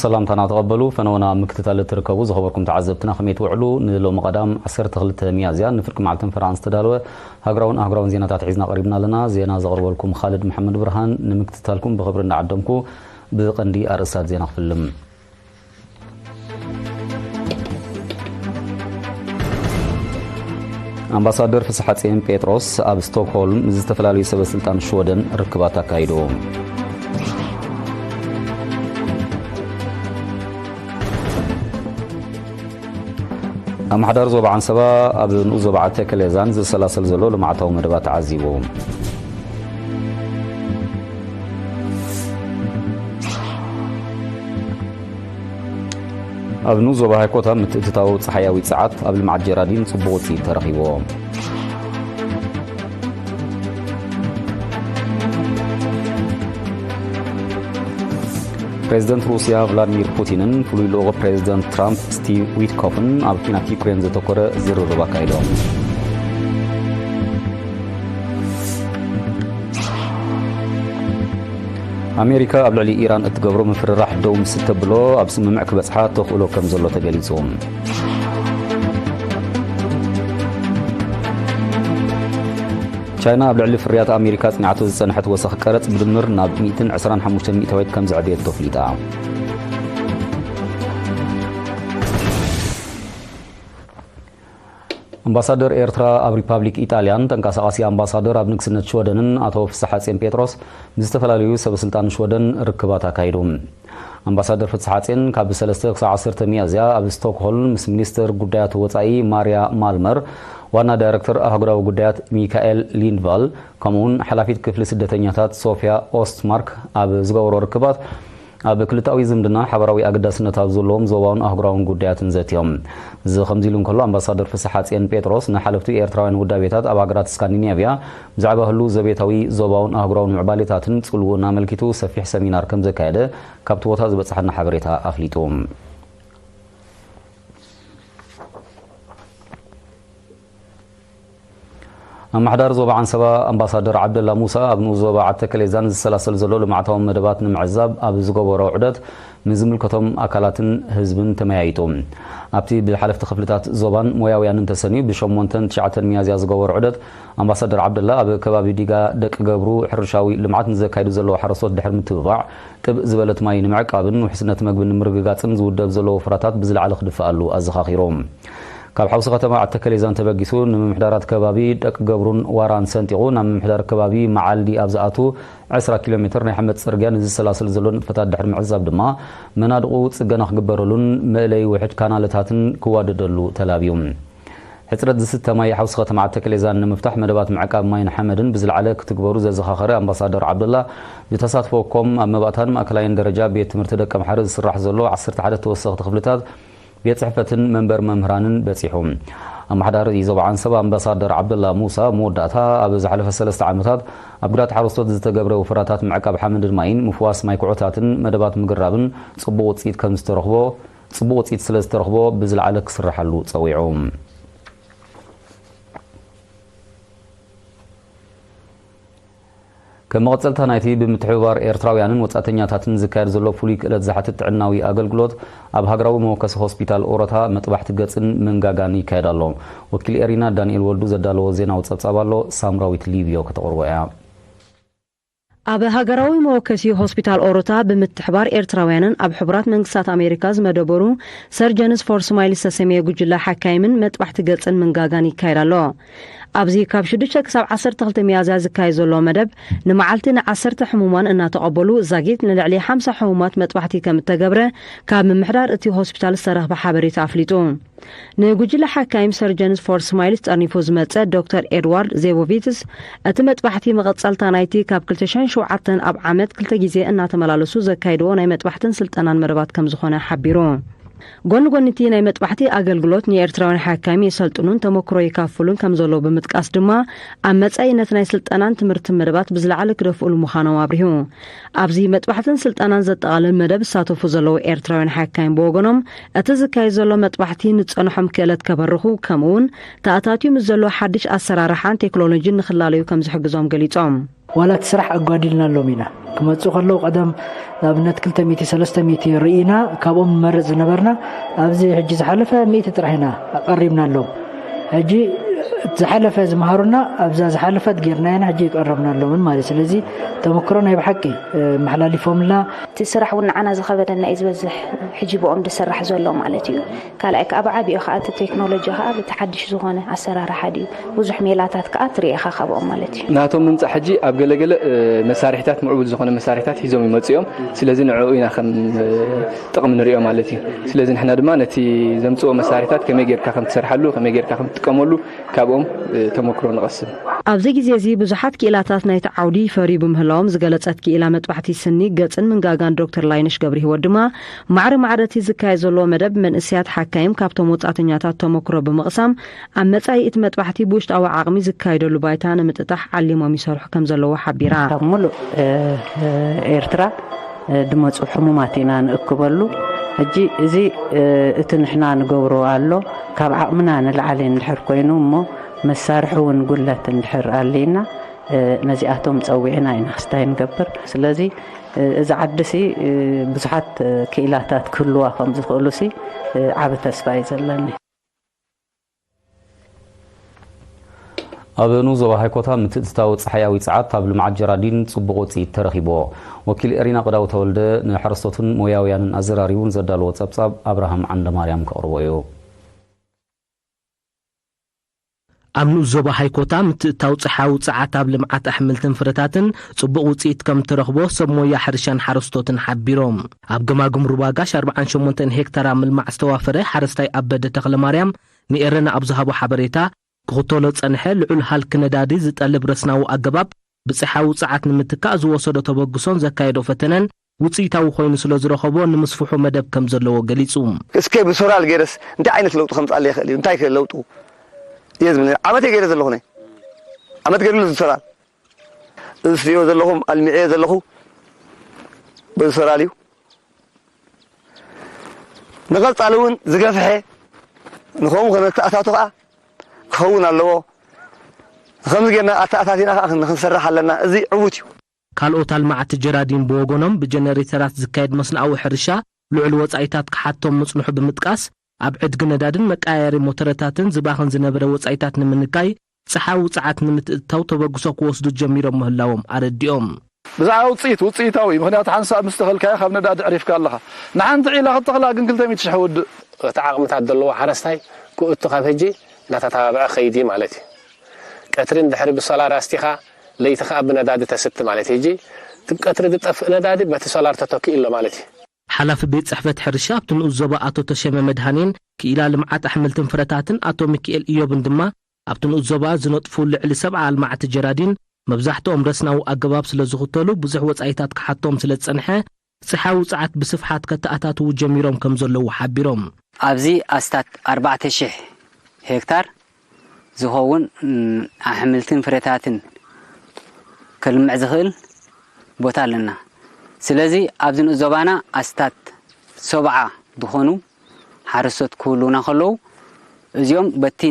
ሰላምታና ተቐበሉ። ፈነወና ኣብ ምክትታል እትርከቡ ዝኸበርኩም ተዓዘብትና ከመይ ትውዕሉ? ንሎሚ ቀዳም ዓሰርተ ክልተ ሚያዝያ ንፍርቂ መዓልትን ፈራን ዝተዳለወ ሃገራውን ኣህጉራውን ዜናታት ሒዝና ቀሪብና ኣለና። ዜና ዘቕርበልኩም ኻልድ መሓመድ ብርሃን። ንምክትታልኩም ብኽብሪ እናዓደምኩ ብቐንዲ ኣርእስታት ዜና ክፍልም። ኣምባሳደር ፍስሓጽዮን ጴጥሮስ ኣብ ስቶክሆልም ምስ ዝተፈላለዩ ሰበ ስልጣን ሽወደን ርክባት ኣካይዱ። ኣምሓዳሪ ዞባ ዓንሰባ ኣብ ንኡስ ዞባ ዓተከሌዛን ዝሰላሰል ዘሎ ልምዓታዊ መደባት ተዓዚቡ። ኣብ ንኡስ ዞባ ሃይኮታ ምትእትታው ጸሓያዊ ጸዓት ኣብ ልምዓት ጀራዲን ጽቡቕ ውጽኢት ተረኺብዎ። ፕሬዚደንት ሩስያ ቭላድሚር ፑቲንን ፍሉይ ልኡኽ ፕሬዚደንት ትራምፕ ስቲቭ ዊትኮፍን ኣብ ኲናት ዩክሬን ዘተኮረ ዝርርብ ኣካይዶም። ኣሜሪካ ኣብ ልዕሊ ኢራን እትገብሮ ምፍርራሕ ደው ምስ እተብሎ ኣብ ስምምዕ ክበጽሓ ተኽእሎ ከም ዘሎ ተገሊጹ። ቻይና ኣብ ልዕሊ ፍርያት ኣሜሪካ ኣጽኒዓቶ ዝጸንሐት ወሰኽ ቀረጽ ብድምር ናብ ሚእትን ዕስራን ሓሙሽተን ሚእታዊት ከም ዘዕበየቶ ኣፍሊጣ። ኣምባሳደር ኤርትራ ኣብ ሪፓብሊክ ኢጣልያን ተንቀሳቓሲ ኣምባሳደር ኣብ ንግስነት ሽወደንን ኣቶ ፍስሓጽዮን ጴጥሮስ ምስ ዝተፈላለዩ ሰበ ስልጣን ሽወደን ርክባት ኣካይዱ። ኣምባሳደር ፍስሓጽዮን ካብ ሰለስተ ክሳብ ዓሰርተ ሚያዝያ ኣብ ስቶክሆልም ምስ ሚኒስትር ጉዳያት ወጻኢ ማርያ ማልመር፣ ዋና ዳይረክተር ኣህጉራዊ ጉዳያት ሚካኤል ሊንድቫል፣ ከምኡውን ሓላፊት ክፍሊ ስደተኛታት ሶፊያ ኦስትማርክ ኣብ ዝገበሮ ርክባት፣ ኣብ ክልተኣዊ ዝምድና ሓበራዊ ኣገዳስነት ኣብ ዘለዎም ዞባውን ኣህጉራውን ጉዳያትን ዘትዮም። እዚ ከምዚ ኢሉ እንከሎ፣ ኣምባሳደር ፍስሓጽዮን ጴጥሮስ ንሓለፍቱ ኤርትራውያን ውዳቤታት ኣብ ሃገራት ስካንዲኔቭያ ብዛዕባ ህሉው ዘቤታዊ፣ ዞባውን ኣህጉራውን ምዕባሌታትን ጽልውኡን ኣመልኪቱ ሰፊሕ ሰሚናር ከም ዘካየደ ካብቲ ቦታ ዝበጽሓና ሓበሬታ ኣፍሊጡ። ኣመሓዳሪ ዞባ ዓንሰባ ኣምባሳደር ዓብደላ ሙሳ ኣብ ንኡስ ዞባ ዓተከሌዛን ዝሰላሰል ዘሎ ልምዓታዊ መደባት ንምዕዛብ ኣብ ዝገበሮ ዑደት ምስ ዝምልከቶም ኣካላትን ህዝብን ተመያይጡ። ኣብቲ ብሓለፍቲ ክፍልታት ዞባን ሞያውያንን ተሰንዩ ብሸሞንተን ትሽዓተን ሚያዝያ ዝገበሮ ዑደት ኣምባሳደር ዓብደላ ኣብ ከባቢ ዲጋ ደቂ ገብሩ ሕርሻዊ ልምዓት ንዘካይዱ ዘለዉ ሓረስቶት ድሕሪ ምትብባዕ ጥብእ ዝበለት ማይ ንምዕቃብን ውሕስነት መግቢ ንምርግጋጽን ዝውደብ ዘሎ ወፍራታት ብዝለዓለ ክድፍኣሉ ኣዘኻኺሩ። ካብ ሓውሲ ከተማ ዓተከሌዛን ተበጊሱ ንምምሕዳራት ከባቢ ደቂ ገብሩን ዋራን ሰንጢቑ ናብ ምምሕዳር ከባቢ መዓልዲ ኣብ ዝኣቱ ዕስራ ኪሎ ሜትር ናይ ሓመድ ጽርግያ ንዝሰላሰል ዘሎ ንጥፈታት ድሕሪ ምዕዛብ ድማ መናድቑ ጽገና ክግበረሉን መእለዪ ውሕጅ ካናለታትን ክዋደደሉ ተላብዩ። ሕጽረት ዝስተ ማይ ሓውሲ ከተማ ዓተከሌዛን ንምፍታሕ መደባት ምዕቃብ ማይን ሓመድን ብዝለዓለ ክትግበሩ ዘዘኻኸረ ኣምባሳደር ዓብደላ፣ ብተሳትፎ ኮም ኣብ መባእታን ማእከላይን ደረጃ ቤት ትምህርቲ ደቀምሓረ ዝስራሕ ዘሎ ዓሰርተ ሓደ ተወሰኽቲ ክፍልታት ቤት ጽሕፈትን መንበር መምህራንን በጺሑ። ኣመሓዳሪ ዞባ ዓንሰባ ኣምባሳደር ዓብደላ ሙሳ፣ መወዳእታ ኣብ ዝሓለፈ ሰለስተ ዓመታት ኣብ ግራት ሓረስቶት ዝተገብረ ወፈራታት ምዕቃብ ሓመድን ማይን፣ ምፍዋስ ማይ ኩዖታትን መደባት ምግራብን ጽቡቕ ውጽኢት ከም ዝተረኽቦ ጽቡቕ ውጽኢት ስለ ዝተረኽቦ ብዝለዓለ ክስርሓሉ ጸዊዑ። ከም መቐጸልታ ናይቲ ብምትሕብባር ኤርትራውያንን ወጻእተኛታትን ዝካየድ ዘሎ ፍሉይ ክእለት ዝሓትት ጥዕናዊ ኣገልግሎት፣ ኣብ ሃገራዊ መወከሲ ሆስፒታል ኦሮታ መጥባሕቲ ገጽን መንጋጋን ይካየድ ኣሎ። ወኪል ኤሪና ዳንኤል ወልዱ ዘዳለዎ ዜናዊ ጸብጻብ ኣሎ፣ ሳምራዊት ሊብዮ ከተቕርቦ እያ። ኣብ ሃገራዊ መወከሲ ሆስፒታል ኦሮታ ብምትሕባር ኤርትራውያንን ኣብ ሕቡራት መንግስታት ኣሜሪካ ዝመደበሩ ሰርጀንስ ፎር ስማይል ዝተሰመየ ጉጅለ ሓካይምን መጥባሕቲ ገጽን መንጋጋን ይካየድ ኣሎ። ኣብዚ ካብ ሽዱሽተ ክሳብ ዓሰርተ ክልተ ሚያዝያ ዝካየድ ዘሎ መደብ፣ ንመዓልቲ ንዓሰርተ ሕሙማን እናተቐበሉ ዛጊት ንልዕሊ ሓምሳ ሕሙማት መጥባሕቲ ከም እተገብረ ካብ ምምሕዳር እቲ ሆስፒታል ዝተረኽበ ሓበሬታ ኣፍሊጡ። ንጉጅለ ሓካይም ሰርጀንስ ፎር ስማይልስ ጠርኒፉ ዝመጸ ዶክተር ኤድዋርድ ዜቦቪትስ፣ እቲ መጥባሕቲ መቐጸልታ ናይቲ ካብ ክልተ ሽሕን ሸውዓተን ኣብ ዓመት ክልተ ግዜ እናተመላለሱ ዘካይድዎ ናይ መጥባሕትን ስልጠናን መደባት ከም ዝኾነ ሓቢሩ። ጎኒ ጎኒ እቲ ናይ መጥባሕቲ ኣገልግሎት፣ ንኤርትራውያን ሓካይም የሰልጥኑን ተመክሮ የካፍሉን ከም ዘለዉ ብምጥቃስ ድማ፣ ኣብ መጻኢ ነቲ ናይ ስልጠናን ትምህርትን መደባት ብዝለዓለ ክደፍኡሉ ምዃኖም ኣብሪሁ። ኣብዚ መጥባሕትን ስልጠናን ዘጠቓልል መደብ ዝሳተፉ ዘለዉ ኤርትራውያን ሓካይም ብወገኖም፣ እቲ ዝካየድ ዘሎ መጥባሕቲ ንዝጸንሖም ክእለት ከበርኹ፣ ከምኡውን ተኣታትዩ ምስ ዘሎ ሓድሽ ኣሰራርሓን ቴክኖሎጂን ንኽላለዩ ከም ዝሕግዞም ገሊጾም። ዋላ እቲ ስራሕ ኣጓዲልናሎም ኢና። ክመፁ ከለዉ ቀደም ንኣብነት ክልተ ሚእቲ ሰለስተ ሚእቲ ርኢና ካብኦም ንመርፅ ዝነበርና፣ ኣብዚ ሕጂ ዝሓለፈ ሚእቲ ጥራሕ ኢና ኣቐሪብናሎም። ሕጂ ዝሓለፈ ዝመሃሩና ኣብዛ ዝሓለፈት ጌርና ኢና ሕጂ ይቀረብናሎምን ማለት። ስለዚ ተመክሮ ናይ ብሓቂ መሓላሊፎምልና። እቲ ስራሕ እውን ንዓና ዝኸበደና እዩ ዝበዝሕ ሕጂ ብኦም ዝስራሕ ዘሎ ማለት እዩ። ካልኣይ ከዓ ብዓቢኡ ከዓ እቲ ቴክኖሎጂ ከዓ ብቲ ሓድሽ ዝኾነ ኣሰራርሓ ድዩ፣ ብዙሕ ሜላታት ከዓ ትርኢ ኢኻ ካብኦም ማለት እዩ። ናቶም ምምፃእ ሕጂ ኣብ ገለገለ መሳርሒታት፣ ምዕቡል ዝኾነ መሳርሒታት ሒዞም ይመፁ እዮም። ስለዚ ንዕኡ ኢና ከም ጥቕሚ ንሪኦ ማለት እዩ። ስለዚ ንሕና ድማ ነቲ ዘምፅዎ መሳርሒታት ከመይ ጌርካ ከም ትሰርሓሉ፣ ከመይ ጌርካ ከም ትጥቀመሉ ካብኦም ተመክሮ ንቐስም። ኣብዚ ግዜ እዚ ብዙሓት ክኢላታት ናይቲ ዓውዲ ይፈርዩ ብምህላዎም ዝገለጸት ክኢላ መጥባሕቲ ስኒ፣ ገጽን ምንጋጋን ዶክተር ላይነሽ ገብረህይወት ድማ፣ ማዕረ ማዕረ እቲ ዝካየድ ዘሎ መደብ መንእሰያት ሓካይም ካብቶም ወጻእተኛታት ተመክሮ ብምቕሳም፣ ኣብ መጻኢ እቲ መጥባሕቲ ብውሽጣዊ ዓቕሚ ዝካየደሉ ባይታ ንምጥጣሕ ዓሊሞም ይሰርሑ ከም ዘለዉ ሓቢራ። ካብ ሙሉእ ኤርትራ ድመፁ ሕሙማት ኢና ንእክበሉ። ሕጂ እዚ እቲ ንሕና ንገብሮ ኣሎ፣ ካብ ዓቕምና ንላዕሊ እንድሕር ኮይኑ እሞ መሳርሒ እውን ጉለት እንድሕር ኣሊና ነዚኣቶም ፀዊዕና ኢና ክስታይ ንገብር። ስለዚ እዚ ዓዲ ሲ ብዙሓት ክኢላታት ክህልዋ ከም ዝኽእሉ ሲ ዓቢ ተስፋ እዩ ዘለኒ። ኣብ ንኡስ ዞባ ሃይኮታ ምትእትታው ጸሓያዊ ጸዓት ኣብ ልምዓት ጀራዲን ጽቡቕ ውጽኢት ተረኺብዎ። ወኪል ኤሪና ቅዳው ተወልደ ንሓረስቶትን ሞያውያንን ኣዘራሪቡን ዘዳለዎ ጸብጻብ ኣብርሃም ዓንደማርያም ከቕርቦ እዩ። ኣብ ንኡስ ዞባ ሃይኮታ ምትእትታው ጸሓያዊ ጸዓት ኣብ ልምዓት ኣሕምልትን ፍረታትን ጽቡቕ ውጽኢት ከም ተረኽቦ ሰብ ሞያ ሕርሻን ሓረስቶትን ሓቢሮም። ኣብ ገማግም ሩባ ጋሽ ኣርብዓን ሸሞንተን ሄክታር ኣብ ምልማዕ ዝተዋፈረ ሓረስታይ ኣበደ ተኽለማርያም ንኤረና ኣብ ዝሃቦ ሓበሬታ፣ ክኽተሎ ዝጸንሐ ልዑል ሃልኪ ነዳዲ ዝጠልብ ረስናዊ ኣገባብ ብጸሓያዊ ጸዓት ንምትካእ ዝወሰዶ ተበግሶን ዘካየዶ ፈተነን ውጽኢታዊ ኮይኑ ስለ ዝረኸቦ ንምስፍሑ መደብ ከም ዘለዎ ገሊጹ። እስከ ብሶላር ገይረስ እንታይ ዓይነት ለውጢ ከምጽኣለይ ይኽእል እዩ? እንታይ ከ ለውጡ እየ ዝብል? ዓመት እየ ገይረ ዘለኹ፣ ናይ ዓመት ገይሩሉ እዚ ሶላር። እዚ ትሪእዎ ዘለኹም ኣልሚዐዮ ዘለኹ በዚ ሶላር እዩ። ንቐጻሊ እውን ዝገፍሐ ንኸምኡ ከነተኣታቱ ከኣ ክኸውን ኣለዎ። ከምዚ ጌርና ኣተኣታቲና ከኣ ንኽንሰርሕ ኣለና። እዚ ዕዉት እዩ። ካልኦት ኣልማዕቲ ጀራዲን ብወገኖም ብጀነሬተራት ዝካየድ መስኖኣዊ ሕርሻ ልዑል ወጻኢታት ክሓቶም ምጽንሑ ብምጥቃስ፣ ኣብ ዕድጊ ነዳድን መቀያየሪ ሞተረታትን ዝባኽን ዝነበረ ወጻኢታት ንምንካይ ጸሓያዊ ጸዓት ንምትእትታው ተበግሶ ክወስዱ ጀሚሮም ምህላዎም ኣረዲኦም። ብዛዕባ ውጽኢት፣ ውጽኢታዊ እዩ። ምኽንያቱ ሓንሳብ ምስ ተኸልካዮ ካብ ነዳዲ ኣዕሪፍካ ኣለኻ። ንሓንቲ ዒላ ክትተኽላ ግን ክልተ ሚእቲ ሽሕ ውድእ። እቲ ዓቕምታት ዘለዎ ሓረስታይ ክእቱ ካብ ሕጂ እናተተባብዐ ክኸይድ እዩ ማለት እዩ። ቀትሪ እንድሕሪ ብሶላር ኣስቲኻ ለይቲ ኸኣ ብነዳዲ ተስቲ ማለት እዩ። ሕጂ እቲ ቀትሪ ዝጠፍእ ነዳዲ በቲ ሶላር ተተኪኡ ኣሎ ማለት እዩ። ሓላፊ ቤት ጽሕፈት ሕርሻ ኣብቲ ንኡስ ዞባ ኣቶ ተሸመ መድሃኔን ክኢላ ልምዓት ኣሕምልትን ፍረታትን ኣቶ ሚኪኤል ኢዮብን ድማ ኣብቲ ንኡስ ዞባ ዝነጥፉ ልዕሊ ሰብዓ ኣልማዕቲ ጀራዲን መብዛሕትኦም ረስናዊ ኣገባብ ስለ ዝኽተሉ ብዙሕ ወጻኢታት ክሓቶም ስለ ዝጸንሐ ጸሓያዊ ጸዓት ብስፍሓት ከተኣታትዉ ጀሚሮም ከም ዘለዉ ሓቢሮም። ኣብዚ ኣስታት ኣርባዕተ ሽሕ ሄክታር ዝኸውን ኣሕምልትን ፍረታትን ከልምዕ ዝኽእል ቦታ ኣለና። ስለዚ ኣብዚ ንኡስ ዞባና ኣስታት ሰብዓ ዝኾኑ ሓረስቶት ክህልዉና ከለዉ እዚኦም በቲ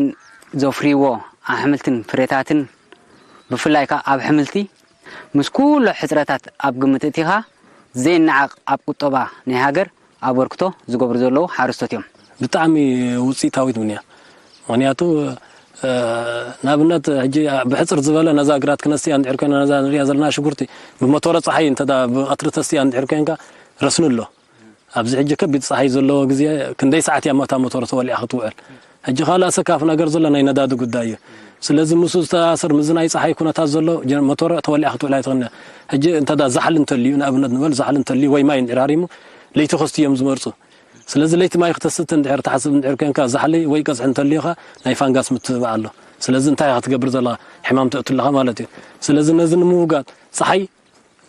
ዘፍርይዎ ኣሕምልትን ፍረታትን ብፍላይ ከኣ ኣብ ኣሕምልቲ ምስ ኩሎ ሕጽረታት ኣብ ግምት እቲኻ ዘይነዓቕ ኣብ ቁጠባ ናይ ሃገር ኣበርክቶ ዝገብሩ ዘለዉ ሓረስቶት እዮም። ብጣዕሚ ውፅኢታዊት እውን እያ። ምኽንያቱ ንኣብነት ሕጂ ብሕፅር ዝበለ ነዛ ግራት ክነስትያ እንድሕር ኮይና ነዛ ንሪኣ ዘለና ሽጉርቲ ብመቶረ ፀሓይ እንተ ብቐትሪ ተስትያ እንድሕር ኮይንካ ረስኒ ኣሎ። ኣብዚ ሕጂ ከቢድ ፀሓይ ዘለዎ ግዜ ክንደይ ሰዓት እያ እታ ሞተር ተወሊዓ ክትውዕል? ሕጂ ካልእ ኣሰካፊ ነገር ዘሎ ናይ ነዳዲ ጉዳይ እዩ። ስለዚ ምስኡ ዝተኣሳሰር ምስዚ ናይ ፀሓይ ኩነታት ዘሎ ሞተር ተወሊዓ ክትውዕል ኣይትኽእልን እያ። ሕጂ እንተ ዛሕሊ እንተልዩ ንኣብነት ንበል ዛሕሊ እንተልዩ ወይ ማይ እንድሕር ሃሪሙ ለይቲ ከስትዩ እዮም ዝመርፁ። ስለዚ ለይቲ ማይ ክተስቲ እንድሕር ትሓስብ እንድሕር ኮይንካ ዛሕሊ ወይ ቀዝሒ እንተልዩኻ ናይ ፋንጋስ ምትብባዕ ኣሎ። ስለዚ እንታይ ኢኻ ክትገብር ዘለኻ? ሕማም ተእቱ ኣለኻ ማለት እዩ። ስለዚ ነዚ ንምውጋድ ፀሓይ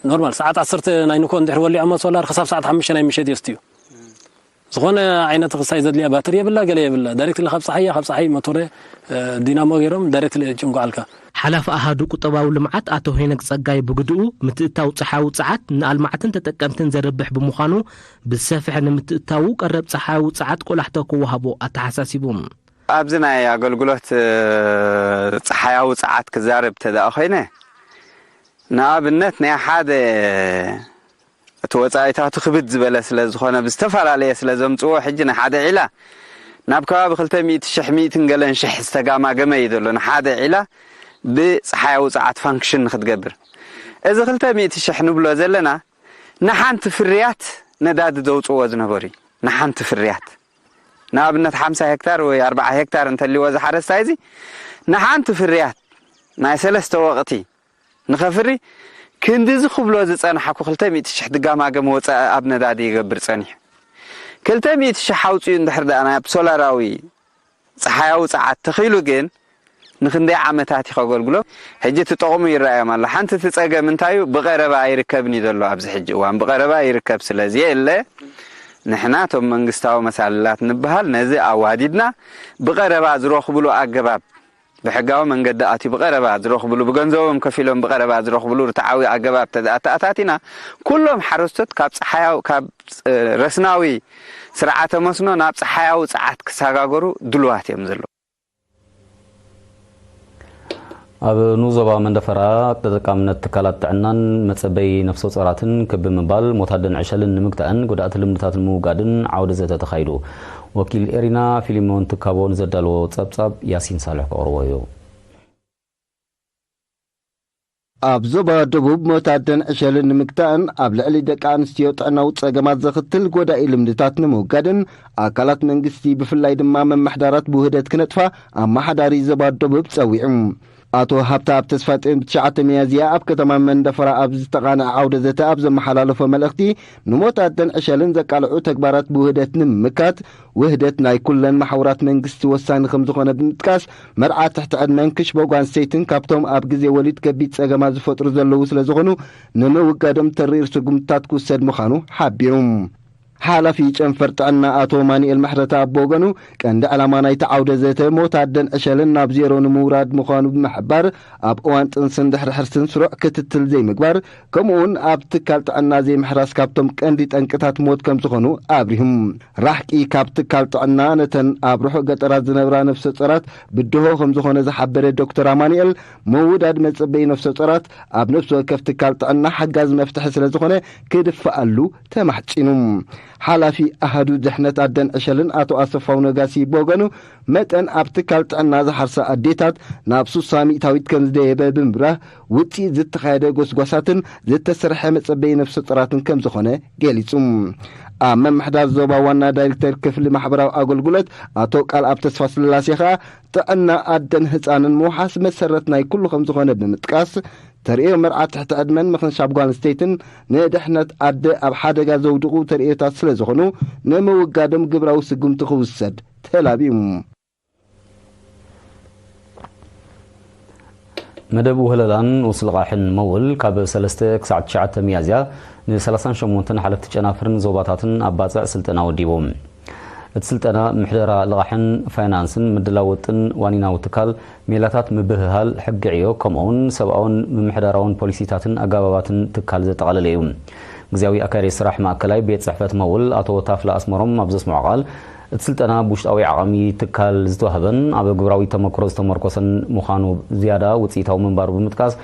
ኖርማል ሰዓት ዓሰርተ ናይ ንኮ እንድሕር ወሊዖሞ ሶላር ክሳብ ሰዓት ሓሙሽተ ናይ ምሸት የስትዩ። ዝኾነ ዓይነት ክሳይ ዘድልያ ባትሪ የብላ ገለ የብላ። ዳይሬክትሊ ካብ ፀሓይ እያ፣ ካብ ፀሓይ ሞቶረ ዲናሞ ገይሮም ዳይሬክትሊ ጭንጓዓልካ። ሓላፊ ኣሃዱ ቁጠባዊ ልምዓት ኣቶ ሄኖክ ጸጋይ ብግድኡ፣ ምትእትታው ጸሓያዊ ጸዓት ንኣልማዕትን ተጠቀምትን ዘርብሕ ብምዃኑ፣ ብዝሰፍሐ ንምትእትታዉ ቀረብ ጸሓያዊ ጸዓት ቆላሕታ ክወሃቦ ኣተሓሳሲቡ። ኣብዚ ናይ ኣገልግሎት ጸሓያዊ ጸዓት ክዛረብ ተደኣ ኮይነ፣ ንኣብነት ናይ ሓደ እቲ ወጻኢታቱ ክብድ ዝበለ ስለ ዝኾነ ብዝተፈላለየ ስለ ዘምጽዎ ሕጂ ንሓደ ዒላ ናብ ከባቢ ክልተ ሚእቲ ሽሕ ሚእትን ገለን ሽሕ ዝተጋማገመ እዩ ዘሎ ንሓደ ዒላ ብጸሓያዊ ጸዓት ፋንክሽን ንክትገብር። እዚ ክልተ ሚእቲ ሽሕ ንብሎ ዘለና ንሓንቲ ፍርያት ነዳዲ ዘውጽእዎ ዝነበሩ እዩ። ንሓንቲ ፍርያት ንኣብነት ሓምሳ ሄክታር ወይ ኣርባዓ ሄክታር እንተልዎ ዝሓረስታይ እዚ ንሓንቲ ፍርያት ናይ ሰለስተ ወቕቲ ንኸፍሪ ክንድዚ ክብሎ ዝጸንሓኩ ክልተ ሚእቲ ሽሕ ድጋማገም ወጻኢ ኣብ ነዳዲ ይገብር ጸኒሑ። ክልተ ሚእቲ ሽሕ ኣውጺኡ እንድሕር ደኣ ናብ ሶላራዊ ጸሓያዊ ጸዓት ተኺሉ ግን ንክንደይ ዓመታት እዩ ከገልግሎ? ሕጂ እቲ ጠቕሙ ይረኣዮም ኣሎ። ሓንቲ እቲ ጸገም እንታይ እዩ? ብቐረባ ኣይርከብን እዩ ዘሎ ኣብዚ ሕጂ እዋን። ብቐረባ ይርከብ ስለ ዘየለ ንሕና እቶም መንግስታዊ መሳልላት ንበሃል ነዚ ኣዋዲድና ብቐረባ ዝረኽብሉ ኣገባብ ብሕጋዊ መንገዲ ኣትዩ ብቐረባ ዝረኽብሉ፣ ብገንዘቦም ከፊሎም ብቐረባ ዝረኽብሉ ርትዓዊ ኣገባብ ተኣታኣታቲና ኩሎም ሓረስቶት ካብ ጸሓያዊ ካብ ረስናዊ ስርዓተ መስኖ ናብ ጸሓያዊ ጸዓት ክሰጋገሩ ድሉዋት እዮም ዘለዉ። ኣብ ንኡስ ዞባ መንደፈራ ተጠቃምነት ትካላት ጥዕናን መጸበይ ነፍሰ ጾራትን ክብ ምባል ሞት ኣደን ዕሸልን ንምግታእን ጎዳእቲ ልምድታት ንምውጋድን ዓውደ ዘተ ተኻይዱ። ወኪል ኤሪና ፊሊሞን ትካቦ ንዘዳለዎ ጸብጻብ ያሲን ሳልሕ ከቕርቦ እዩ። ኣብ ዞባ ደቡብ ሞት ኣደን ዕሸልን ንምግታእን ኣብ ልዕሊ ደቂ ኣንስትዮ ጥዕናዊ ጸገማት ዘኽትል ጎዳኢ ልምድታት ንምውጋድን ኣካላት መንግስቲ ብፍላይ ድማ መማሕዳራት ብውህደት ክነጥፋ ኣመሓዳሪ ዞባ ደቡብ ጸዊዑ። ኣቶ ሃብተኣብ ተስፋጽዮን ብትሽዓተ ሚያዝያ ኣብ ከተማ መንደፈራ ኣብ ዝተቓነዐ ዓውደ ዘተ ኣብ ዘመሓላለፎ መልእኽቲ ንሞት ኣደን ዕሸልን ዘቃልዑ ተግባራት ብውህደት ንምምካት ውህደት ናይ ኩለን ማሕውራት መንግስቲ ወሳኒ ከም ዝኾነ ብምጥቃስ መርዓ ትሕቲ ዕድመን ክሽቦ ጓንስተይትን ካብቶም ኣብ ግዜ ወሊድ ከቢድ ጸገማት ዝፈጥሩ ዘለዉ ስለ ዝኾኑ ንምውጋዶም ተሪር ስጉምትታት ክውሰድ ምዃኑ ሓቢሩ። ሓላፊ ጨንፈር ጥዕና ኣቶ ማኑኤል ምሕረተኣብ ብወገኑ ቀንዲ ዕላማ ናይቲ ዓውደ ዘተ ሞት ኣደን ዕሸልን ናብ ዜሮ ንምውራድ ምዃኑ ብምሕባር ኣብ እዋን ጥንስን ድሕሪ ሕርስን ስሩዕ ክትትል ዘይምግባር ከምኡውን ኣብ ትካል ጥዕና ዘይምሕራስ ካብቶም ቀንዲ ጠንቅታት ሞት ከም ዝኾኑ ኣብሪሁ። ራሕቂ ካብ ትካል ጥዕና ነተን ኣብ ርሑቕ ገጠራት ዝነብራ ነፍሰ ጾራት ብድሆ ከም ዝኾነ ዝሓበረ ዶክተር ኣማኑኤል ምውዳድ መጸበይ ነፍሰ ጾራት ኣብ ነፍሲ ወከፍ ትካል ጥዕና ሓጋዚ መፍትሒ ስለ ዝኾነ ክድፈኣሉ ተማሕጺኑ። ሓላፊ ኣሃዱ ድሕነት ኣደን ዕሸልን ኣቶ ኣሰፋው ነጋሲ ብወገኑ መጠን ኣብ ትካል ጥዕና ዝሓርሳ ኣዴታት ናብ ሱሳ ሚእታዊት ከም ዝደየበ ብምብራህ ውፅኢት ዝተኻየደ ጎስጓሳትን ዝተሰርሐ መፀበይ ነፍሰ ጡራትን ከም ዝኾነ ገሊፁ። ኣብ ምምሕዳር ዞባ ዋና ዳይሬክተር ክፍሊ ማሕበራዊ ኣገልግሎት ኣቶ ቃልኣብ ተስፋ ስላሴ ከዓ ጥዕና ኣደን ህፃንን ምውሓስ መሰረት ናይ ኩሉ ከም ዝኾነ ብምጥቃስ ተርእዮ መርዓ ትሕቲ ዕድመን ምኽንሻብ ጓል ኣንስተይትን ንድሕነት ኣደ ኣብ ሓደጋ ዘውድቑ ተርእዮታት ስለ ዝኾኑ ንምውጋዶም ግብራዊ ስጉምቲ ክውሰድ ተላብዩ። መደብ ውህለላን ውስልቓሕን መውል ካብ ሰለስተ ክሳዕ ትሽዓተ ሚያዝያ ን ሰላሳን ሸሞንተን ሓለፍቲ ጨናፍርን ዞባታትን ኣብ ባጽዕ ስልጠና ወዲቡ። እቲ ስልጠና ምሕደራ ልቓሕን ፋይናንስን፣ ምድላው ውጥን ዋኒናዊ ትካል፣ ሜላታት ምብህሃል፣ ሕጊ ዕዮ፣ ከምኡውን ሰብኣውን ምምሕዳራውን ፖሊሲታትን ኣገባባትን ትካል ዘጠቓለለ እዩ። ግዝያዊ ኣካያዲ ስራሕ ማእከላይ ቤት ጽሕፈት መውል ኣቶ ታፍላ ኣስመሮም ኣብ ዘስምዖ ቃል፣ እቲ ስልጠና ብውሽጣዊ ዓቕሚ ትካል ዝተዋህበን ኣብ ግብራዊ ተመክሮ ዝተመርኮሰን ምዃኑ ዝያዳ ውጽኢታዊ ምንባሩ ብምጥቃስ፣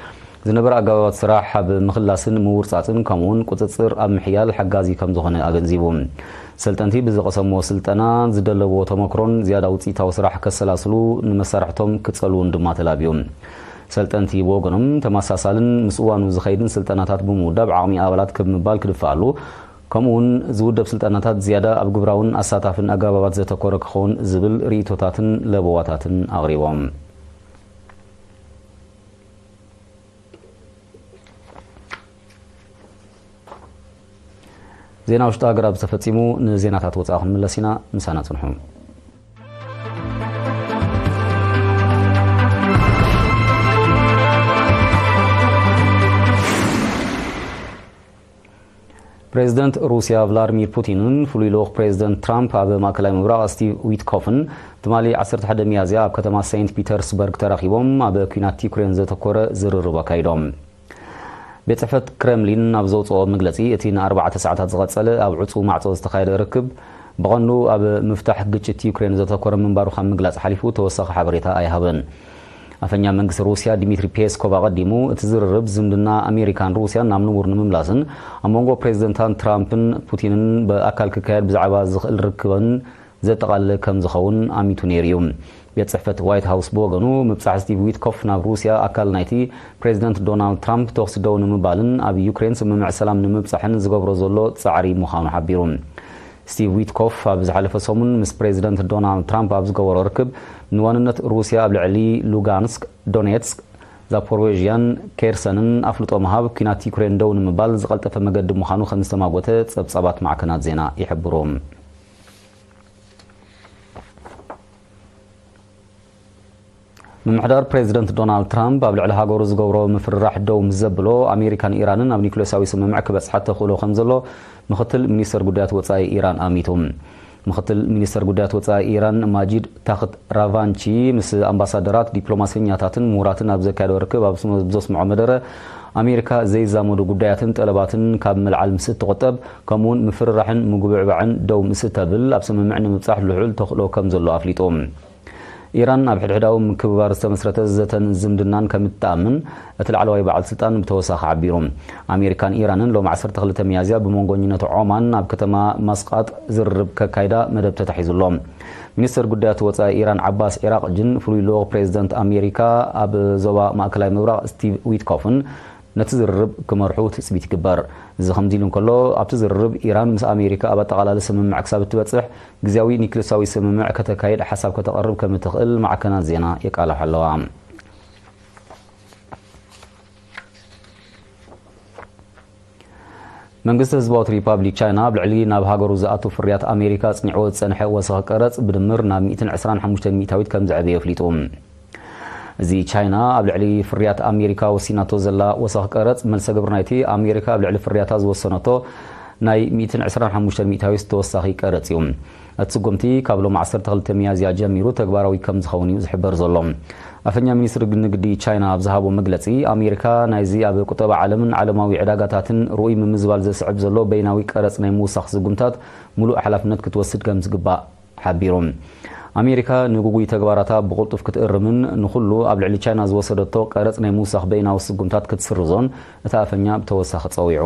ዝነበረ ኣገባባት ስራሕ ኣብ ምኽላስን ምውርጻጽን ከምኡውን ቁጽጽር ኣብ ምሕያል ሓጋዚ ከም ዝኾነ ኣገንዚቡ። ሰልጠንቲ ብዝቐሰምዎ ስልጠና ዝደለብዎ ተመክሮን ዝያዳ ውጽኢታዊ ስራሕ ከሰላስሉ ንመሳርሕቶም ክጸልዉን ድማ ተላብዩ። ሰልጠንቲ ብወገኖም ተመሳሳልን ምስ እዋኑ ዝኸይድን ስልጠናታት ብምውዳብ ዓቕሚ ኣባላት ክብ ምባል ክድፈኣሉ ከምኡውን ዝውደብ ስልጠናታት ዝያዳ ኣብ ግብራውን ኣሳታፍን ኣገባባት ዘተኮረ ክኸውን ዝብል ርእይቶታትን ለበዋታትን ኣቕሪቦም። ዜና ውሽጢ ሃገር ኣብዚ ተፈጺሙ። ንዜናታት ወጻኢ ክንምለስ ኢና። ምሳና ጽንሑ። ፕሬዚደንት ሩስያ ቭላድሚር ፑቲንን ፍሉይ ልኡኽ ፕሬዚደንት ትራምፕ ኣብ ማእከላይ ምብራቕ ስቲቭ ዊትኮፍን ትማሊ ዓሰርተ ሓደ ሚያዝያ ኣብ ከተማ ሴንት ፒተርስበርግ ተራኺቦም ኣብ ኲናት ዩክሬን ዘተኮረ ዝርርብ ኣካይዶም። ቤት ጽሕፈት ክረምሊን ኣብ ዘውጽኦ መግለጺ፣ እቲ ንኣርባዕተ ሰዓታት ዝቐጸለ ኣብ ዕጹው ማዕጾ ዝተኻየደ ርክብ ብቐንዱ ኣብ ምፍታሕ ግጭት ዩክሬን ዘተኮረ ምንባሩ ካብ ምግላጽ ሓሊፉ ተወሳኺ ሓበሬታ ኣይሃበን። ኣፈኛ መንግስቲ ሩስያ ዲሚትሪ ፔስኮቭ ኣቐዲሙ፣ እቲ ዝርርብ ዝምድና ኣሜሪካን ሩስያን ናብ ንቡር ንምምላስን ኣብ መንጎ ፕሬዚደንታት ትራምፕን ፑቲንን ብኣካል ክካየድ ብዛዕባ ዝኽእል ርክብን ዘጠቓልል ከም ዝኸውን ኣሚቱ ነይሩ እዩ። ቤት ጽሕፈት ዋይት ሃውስ ብወገኑ፣ ምብጻሕ ስቲቭ ዊትኮፍ ናብ ሩስያ ኣካል ናይቲ ፕሬዚደንት ዶናልድ ትራምፕ ተኹሲ ደው ንምባልን ኣብ ዩክሬን ስምምዕ ሰላም ንምብጻሕን ዝገብሮ ዘሎ ጻዕሪ ምዃኑ ሓቢሩ። ስቲቭ ዊትኮፍ ኣብ ዝሓለፈ ሰሙን ምስ ፕሬዚደንት ዶናልድ ትራምፕ ኣብ ዝገበሮ ርክብ፣ ንዋንነት ሩስያ ኣብ ልዕሊ ሉጋንስክ፣ ዶኔትስክ፣ ዛፖሮዥያን ኬርሰንን ኣፍልጦ ምሃብ፣ ኲናት ዩክሬን ደው ንምባል ዝቐልጠፈ መገዲ ምዃኑ ከም ዝተማጎተ ጸብጻባት ማዕከናት ዜና ይሕብሩ። ምምሕዳር ፕሬዚደንት ዶናልድ ትራምፕ ኣብ ልዕሊ ሃገሩ ዝገብሮ ምፍርራሕ ደው ምስ ዘብሎ፣ ኣሜሪካን ኢራንን ኣብ ኒኩሌሳዊ ስምምዕ ክበጽሓ ተኽእሎ ከም ዘሎ ምኽትል ሚኒስተር ጉዳያት ወጻኢ ኢራን ኣሚቱ። ምኽትል ሚኒስተር ጉዳያት ወጻኢ ኢራን ማጂድ ታኽት ራቫንቺ ምስ ኣምባሳደራት፣ ዲፕሎማሰኛታትን ምሁራትን ኣብ ዘካየዶ ርክብ ኣብ ዘስምዖ መደረ፣ ኣሜሪካ ዘይዛመዱ ጉዳያትን ጠለባትን ካብ ምልዓል ምስ እትቆጠብ፣ ከምኡውን ምፍርራሕን ምጉብዕባዕን ደው ምስ እተብል፣ ኣብ ስምምዕ ንምብጻሕ ልዑል ተኽእሎ ከም ዘሎ ኣፍሊጡ። ኢራን ኣብ ሕድሕዳዊ ምክብባር ዝተመስረተ ዘተን ዝምድናን ከም እትኣምን እቲ ላዕለዋይ በዓል ስልጣን ብተወሳኺ ሓቢሩ። ኣሜሪካን ኢራንን ሎም ዓሰርተ ክልተ ሚያዝያ ብመንጎኝነት ዖማን ኣብ ከተማ ማስቃጥ ዝርርብ ከካይዳ መደብ ተታሒዙ ኣሎ። ሚኒስተር ጉዳያት ወጻኢ ኢራን ዓባስ ዒራቅጅን ፍሉይ ልኡኽ ፕሬዚደንት ኣሜሪካ ኣብ ዞባ ማእከላይ ምብራቕ ስቲቭ ዊትኮፍን ነቲ ዝርርብ ክመርሑ ትጽቢት ይግበር። እዚ ከምዚ ኢሉ እንከሎ፣ ኣብቲ ዝርርብ ኢራን ምስ ኣሜሪካ ኣብ ኣጠቓላሊ ስምምዕ ክሳብ እትበጽሕ፣ ግዝያዊ ኒክሌሳዊ ስምምዕ ከተካይድ ሓሳብ ከተቕርብ ከም እትኽእል ማዕከናት ዜና የቃልሓ ኣለዋ። መንግስቲ ህዝባዊት ሪፓብሊክ ቻይና ኣብ ልዕሊ ናብ ሃገሩ ዝኣቱ ፍርያት ኣሜሪካ ኣጽኒዕዎ ዝጸንሐ ወሰኽ ቀረጽ ብድምር ናብ ሚእትን ዕስራን ሓሙሽተን ሚእታዊት ከም ዘዕበየ ኣፍሊጡ። እዚ ቻይና ኣብ ልዕሊ ፍርያት ኣሜሪካ ወሲናቶ ዘላ ወሰኽ ቀረጽ፣ መልሰ ግብሪ ናይቲ ኣሜሪካ ኣብ ልዕሊ ፍርያታ ዝወሰነቶ ናይ ሚእትን ዕስራን ሓሙሽተን ሚእታዊት ተወሳኺ ቀረጽ እዩ። እቲ ስጉምቲ ካብ ሎም ዓሰርተ ክልተ ሚያዝያ ጀሚሩ ተግባራዊ ከም ዝኸውን እዩ ዝሕበር ዘሎ። ኣፈኛ ሚኒስትሪ ንግዲ ቻይና ኣብ ዝሃቦ መግለጺ፣ ኣሜሪካ ናይዚ ኣብ ቁጠባ ዓለምን ዓለማዊ ዕዳጋታትን ርኡይ ምምዝባል ዘስዕብ ዘሎ በይናዊ ቀረጽ ናይ ምውሳኽ ስጉምታት ምሉእ ሓላፍነት ክትወስድ ከም ዝግባእ ሓቢሩ። ኣሜሪካ ንግጉይ ተግባራታ ብቕልጡፍ ክትእርምን ንኹሉ ኣብ ልዕሊ ቻይና ዝወሰደቶ ቀረጽ ናይ ምውሳኽ በይናዊ ስጉምታት ክትስርዞን እቲ ኣፈኛ ብተወሳኺ ጸዊዑ።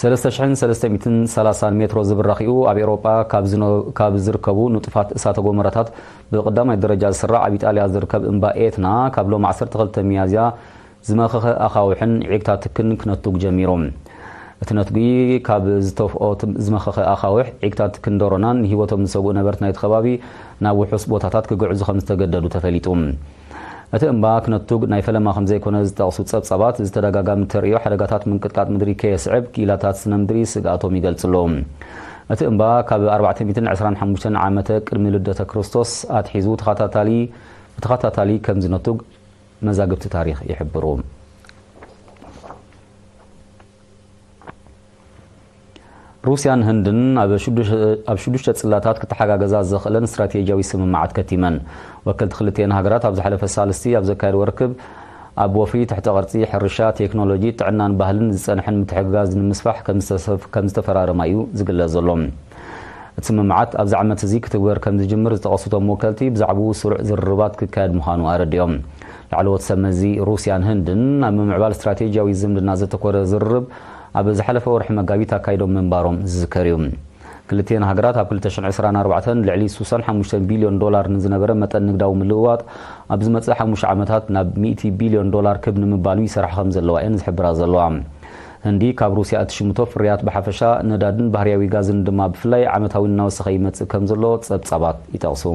ሰለስተ ሽሕን ሰለስተ ሚእትን ሰላሳን ሜትሮ ዝብራኽኡ ኣብ ኤውሮጳ ካብ ዝነ-፣ ካብ ዝርከቡ ንጡፋት እሳተ ጎመራታት ብቐዳማይ ደረጃ ዝስራዕ ኣብ ኢጣልያ ዝርከብ እምባ ኤትና ካብ ሎም ዓሰርተ ክልተ ሚያዝያ ዝመኸኸ ኣኻውሕን ዒግታ ትክን ክነቱግ ጀሚሩ። እቲ ነትጒ ካብ ዝተፍኦ ትም-፣ ዝመኸኸ ኣኻውሕ፣ ዒግታ ትክን ደሮናን ንህይወቶም ዝሰግኡ ነበርቲ ናይቲ ከባቢ ናብ ውሑስ ቦታታት ክግዕዙ ከም ዝተገደዱ ተፈሊጡ። እቲ እምባ ክነቱግ ናይ ፈለማ ከም ዘይኮነ ዝጠቕሱ ጸብጻባት፣ ዝተደጋጋሚ ተርእዮ ሓደጋታት ምንቅጥቃጥ ምድሪ ከየስዕብ ክኢላታት ስነ ምድሪ ስግኣቶም ይገልጹ ኣለዉ። እቲ እምባ ካብ ኣርባዕተ ሚእትን ዕስራን ሓሙሽተን ዓመተ ቅድሚ ልደተ ክርስቶስ ኣትሒዙ ተኸታታሊ፣ ብተኸታታሊ ከም ዝነቱግ መዛግብቲ ታሪኽ ይሕብሩ። ሩስያን ህንድን ኣብ ሽዱሽ-፣ ኣብ ሽዱሽተ ጽላታት ክተሓጋገዛ ዘኽእለን ስትራቴጂያዊ ስምምዓት ከቲመን። ወከልቲ ክልቲኤን ሃገራት ኣብ ዝሓለፈ ሳልስቲ ኣብ ዘካየድዎ ርክብ፣ ኣብ ወፍሪ፣ ትሕተ ቅርጺ፣ ሕርሻ፣ ቴክኖሎጂ፣ ጥዕናን ባህልን ዝጸንሐን ምትሕግጋዝ ንምስፋሕ ከም ዝተሰፍ-፣ ከም ዝተፈራረማ እዩ ዝግለጽ ዘሎ። እቲ ስምምዓት ኣብዚ ዓመት እዚ ክትግበር ከም ዝጅምር ዝጠቐሱ እቶም ወከልቲ፣ ብዛዕባኡ ስሩዕ ዝርርባት ክካየድ ምዃኑ ኣረዲኦም። ላዕለዎት ሰብ መዚ ሩስያን ህንድን ኣብ ምምዕባል ስትራቴጂያዊ ዝምድና ዘተኮረ ዝርርብ ኣብ ዝሓለፈ ወርሒ መጋቢት ኣካይዶም ምንባሮም ዝዝከር እዩ። ክልቲኤን ሃገራት ኣብ ክልተ ሽሕን ዕስራን ኣርባዕተን ልዕሊ ስሳን ሓሙሽተን ቢልዮን ዶላር ንዝነበረ መጠን ንግዳዊ ምልውዋጥ ኣብ ዝመጽእ ሓሙሽተ ዓመታት ናብ ሚእቲ ቢልዮን ዶላር ክብ ንምባሉ ይሰርሓ ከም ዘለዋ እየን ዝሕብራ ዘለዋ። ህንዲ ካብ ሩስያ እትሽምቶ ፍርያት ብሓፈሻ፣ ነዳድን ባህርያዊ ጋዝን ድማ ብፍላይ ዓመታዊ እናወሰኸ ይመጽእ ከም ዘሎ ጸብጻባት ይጠቕሱ።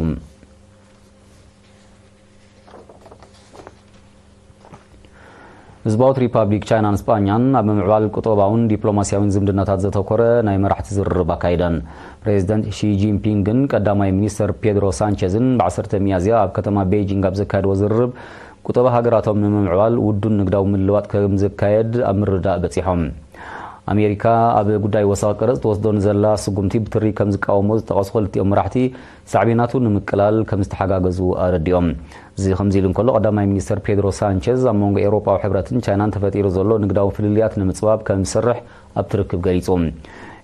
ህዝባዊት ሪፓብሊክ ቻይናን ስጳኛን ኣብ ምምዕባል ቁጠባውን ዲፕሎማስያውን ዝምድናታት ዘተኮረ ናይ መራሕቲ ዝርርብ ኣካይደን። ፕሬዚደንት ሺ ጂንፒንግን ቀዳማይ ሚኒስተር ፔድሮ ሳንቸዝን ብዓሰርተ ሚያዝያ ኣብ ከተማ ቤይጂንግ ኣብ ዘካየድዎ ዝርርብ፣ ቁጠባ ሃገራቶም ንምምዕባል ውዱን ንግዳዊ ምልልዋጥ ከም ዝካየድ ኣብ ምርድዳእ በጺሖም። ኣሜሪካ ኣብ ጉዳይ ወሳኺ ቀረጽ ትወስዶ ንዘላ ስጉምቲ ብትሪ ከም ዝቃወሞ ዝጠቐሱ ክልቲኦም መራሕቲ፣ ሳዕቤናቱ ንምቅላል ከም ዝተሓጋገዙ ኣረዲኦም። እዚ ከምዚ ኢሉ እንከሎ፣ ቀዳማይ ሚኒስተር ፔድሮ ሳንቸዝ ኣብ መንጎ ኤውሮጳዊ ሕብረትን ቻይናን ተፈጢሩ ዘሎ ንግዳዊ ፍልልያት ንምጽባብ ከም ዝሰርሕ ኣብቲ ርክብ ገሊጹ።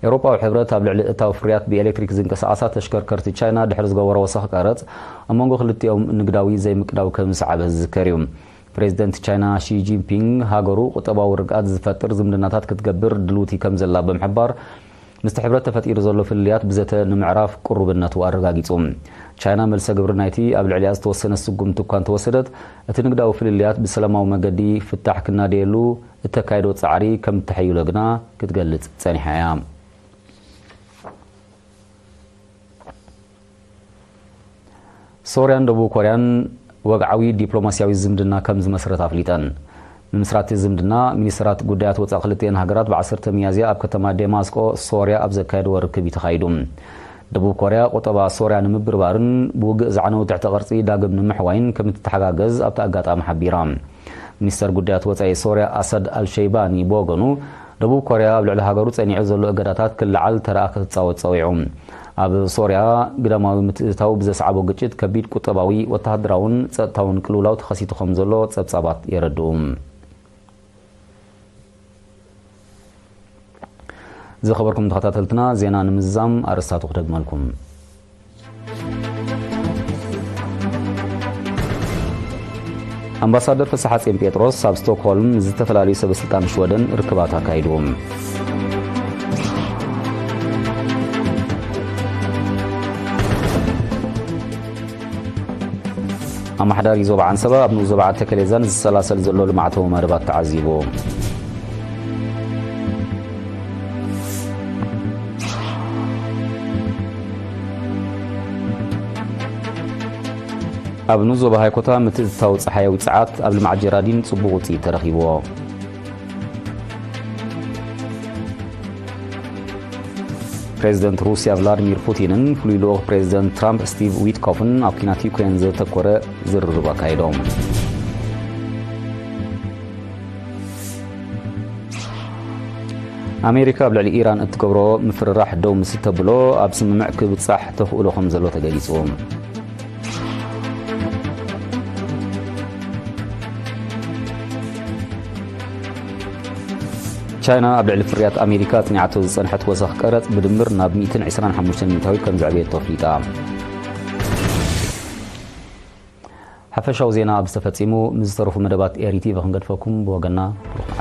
ኤውሮጳዊ ሕብረት ኣብ ልዕሊ እታው ፍርያት ብኤሌክትሪክ ዝንቀሳቐሳ ተሽከርከርቲ ቻይና ድሕሪ ዝገበሮ ወሰኽ ቀረጽ፣ ኣብ መንጎ ክልቲኦም ንግዳዊ ዘይምቅዳው ከም ዝሰዓበ ዝዝከር እዩ። ፕሬዚደንት ቻይና ሺ ጂንፒንግ፣ ሃገሩ ቁጠባዊ ርግኣት ዝፈጥር ዝምድናታት ክትገብር ድልውቲ ከም ዘላ ብምሕባር፣ ምስቲ ሕብረት ተፈጢሩ ዘሎ ፍልልያት ብዘተ ንምዕራፍ ቅሩብነቱ ኣረጋጊጹ። ቻይና መልሰ ግብሪ ናይቲ ኣብ ልዕሊኣ ዝተወሰነ ስጉምቲ እኳ እንተወሰደት፣ እቲ ንግዳዊ ፍልልያት ብሰላማዊ መገዲ ፍታሕ ክናደየሉ እተካይዶ ጻዕሪ ከም እተሐይሎ ግና ክትገልጽ ጸኒሓ እያ። ሶርያን ደቡብ ኮርያን ወግዓዊ ዲፕሎማስያዊ ዝምድና ከም ዝመስረት ኣፍሊጠን። ንምስራቲ ዝምድና፣ ሚኒስትራት ጉዳያት ወጻኢ ክልቲኤን ሃገራት ብ ዓሰርተ ሚያዝያ ኣብ ከተማ ደማስቆ ሶርያ ኣብ ዘካየድዎ ርክብ እዩ ተኻይዱ። ደቡብ ኮርያ ቁጠባ ሶርያ ንምብርባርን ብውግእ ዝዓነወ ትሕተ ቅርጺ ዳግም ንምሕዋይን ከም እትተሓጋገዝ ኣብቲ ኣጋጣሚ ሓቢራ። ሚኒስተር ጉዳያት ወጻኢ ሶርያ ኣሰድ ኣልሸይባኒ ብወገኑ፣ ደቡብ ኮርያ ኣብ ልዕሊ ሃገሩ ጸኒዑ ዘሎ እገዳታት ክለዓል ተረኣ ክትጻወት ጸዊዑ። ኣብ ሶርያ ግዳማዊ ምትእትታው ብዘስዓቦ ግጭት ከቢድ ቁጠባዊ፣ ወተሃደራውን ጸጥታውን ቅልውላው ተኸሲቱ ከም ዘሎ ጸብጻባት የረድኡ። ዝኸበርኩም ተኸታተልትና፣ ዜና ንምዝዛም ኣርእስታቱ ክደግመልኩም። ኣምባሳደር ፍስሓጽዮን ጴጥሮስ ኣብ ስቶክሆልም ምስ ዝተፈላለዩ ሰበ ስልጣን ሽወደን ርክባት ኣካይዱ። ኣመሓዳሪ ዞባ ዓንሰባ ኣብ ንኡስ ዞባ ዓዲ ተከሌዛን ዝሰላሰል ዘሎ ልምዓታዊ መደባት ተዓዚቡ። ኣብ ንኡስ ዞባ ሃይኮታ ምትእትታው ጸሓያዊ ጸዓት ኣብ ልምዓት ጀራዲን ጽቡቕ ውጽኢት ተረኺብዎ። ፕሬዚደንት ሩስያ ቭላዲሚር ፑቲንን ፍሉይ ልኡኽ ፕሬዚደንት ትራምፕ ስቲቭ ዊትኮፍን ኣብ ኲናት ዩክሬን ዘተኮረ ዝርርብ ኣካይዶም። ኣሜሪካ ኣብ ልዕሊ ኢራን እትገብሮ ምፍርራሕ ደው ምስ እተብሎ፣ ኣብ ስምምዕ ክብጻሕ ተኽእሎ ከም ዘሎ ተገሊጹ። ቻይና ኣብ ልዕሊ ፍርያት ኣሜሪካ ኣጽኒዓቶ ዝጸንሐት ወሰኽ ቀረጽ ብድምር ናብ ሚእትን ዕስራን ሓሙሽተን ሚእታዊት ከም ዘዕበየቶ ኣፍሊጣ። ሓፈሻዊ ዜና ኣብዚ ተፈጺሙ። ምስ ዝተረፉ መደባት ኤሪ ቲቪ ክንገድፈኩም፣ ብወገንና ብሩኽ